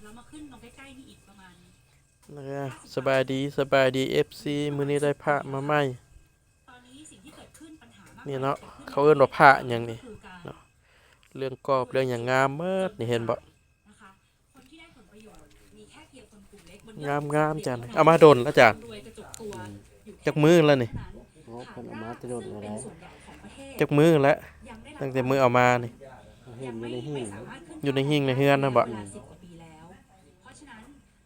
ແລ້ວມາຂຶ້ນตรงใกล้ๆ นี่อีกประมาณ ແລ້ວກໍສະບາຍດີ ສະບາຍດີ ເອັຟຊີ ມື້ນີ້ໄດ້ພະມາໃໝ່ ตอนนี้สิ่งที่เกิดขึ้ນ ปัญหามาก ນີ້ເນາະ ເຂົາເອີ້ນວ່າພະຫຍັງນີ້ คือการ ເນາະ ເລື່ອງກອບເລື່ອງຫຍັງງາມໝົດນີ້ ເຫັນບໍ່? ງາມໆ ອາຈານ ເອົາມາດົນລະ ອາຈານ ຈັກມື້ລະນີ້? ໂອ້ ເພິ່ນເອົາມາແຕ່ດົນແລ້ວ ຈັກມື້ລະ ຕັ້ງແຕ່ມື້ເອົາມານີ້ ເຮົາເຫັນຢູ່ໃນຫີງ ຢູ່ໃນຫີງໃນເຮືອນຫັ້ນບໍ? ອືມ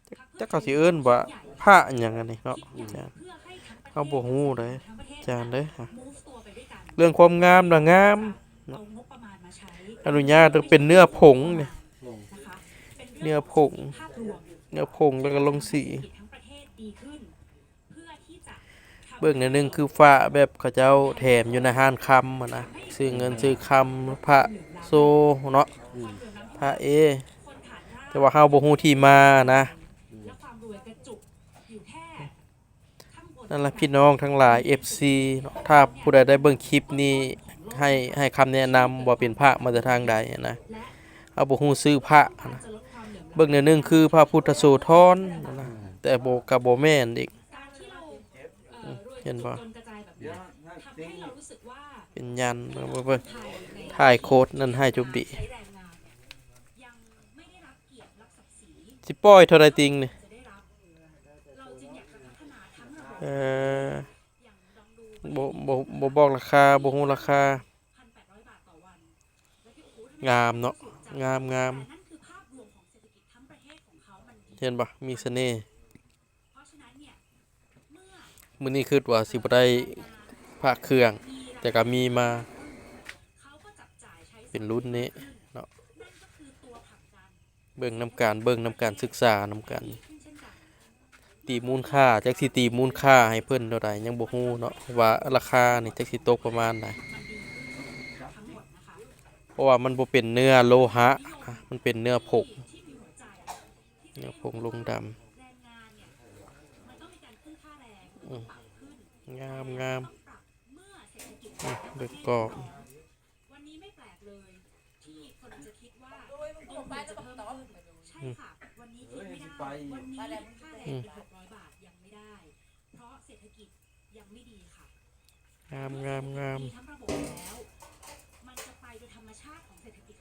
ຈັກ ຈັກເຂົາຊິເອີ້ນວ່າພະຫຍັງອັນນີ້ເນາະ ອືມ ອາຈານ ເຮົາບໍ່ຮູ້ເດ້ ອາຈານເດີ ເລື່ອງຄວາມງາມນະງາມເນາະ ອະນຸຍາດເປັນເນື້ອຜົງນີ້ ອືມ ເນື້ອຜົງ ເນື້ອຜົງ ແລ້ວກໍລົງສີ ເບິ່ງແນວໜຶ່ງຄືຝາແບບເຂົາເຈົ້າແຖມຢູ່ໃນຮ້ານຄຳຫັ້ນນະ ຊື້ເງິນຊື້ຄຳ ພະໂຊເນາະ ອືມ ພະເອ ແຕ່ວ່າເຮົາບໍ່ຮູ້ທີ່ມານະ ອືມ ນັ້ນລະ ພີ່ນ້ອງທັງຫຼາຍ ເອັຟຊີ ເນາະ ຖ້າຜູ້ໃດໄດ້ເບິ່ງຄລິບນີ້ ໃຫ້ ໃຫ້ຄຳແນະນຳວ່າເປັນພະມາແຕ່ທາງໃດຫັ້ນນະ ເຮົາບໍ່ຮູ້ຊື່ພະຫັ້ນນະ ເບິ່ງແນວໜຶ່ງຄືພະພຸດທະໂສທອນຫັ້ນນະ ແຕ່ບໍ່ ກໍບໍ່ແມ່ນອີກ ເຫັນບໍ່? ເປັນຍັນ ເບິ່ງ ເບິ່ງ ເບິ່ງ ຖ່າຍໂຄດນັ້ນໃຫ້ຈຸບດີ ຊິປ່ອຍເທົ່າໃດຕິງນີ້? ເອີ ບໍ່ ບໍ່ ບໍ່ບອກລາຄາ ບໍ່ຮູ້ລາຄາ ງາມເນາະ ງາມ ງາມ ເຫັນບໍ່? ມີສະເໜ່ ມື້ນີ້ຄິດວ່າຊິບໍ່ໄດ້ພະເຄື່ອງ ແຕ່ກໍມີມາ ເປັນລຸ້ນນີ້ເນາະ ເບິ່ງນຳກັນ ເບິ່ງນຳກັນ ສຶກສານຳກັນ ຕີມູນຄ່າ ຈັກຊິຕີມູນຄ່າໃຫ້ເພິ່ນເທົ່າໃດ ຍັງບໍ່ຮູ້ເນາະ ວ່າລາຄານີ້ຈັກຊິຕົກປະມານໃດ ເພາະວ່າມັນບໍ່ເປັນເນື້ອໂລຫະນະ ມັນເປັນເນື້ອຜົງ ເນື້ອຜົງລົງດຳ ອືມ ງາມ ງາມ ອືມ ເບິ່ງກອບ ອືມ ອືມ ງາມ ງາມ ງາມ ມັນຈະໄປໂດຍທຳມະຊາດຂອງເສດຖະກິດ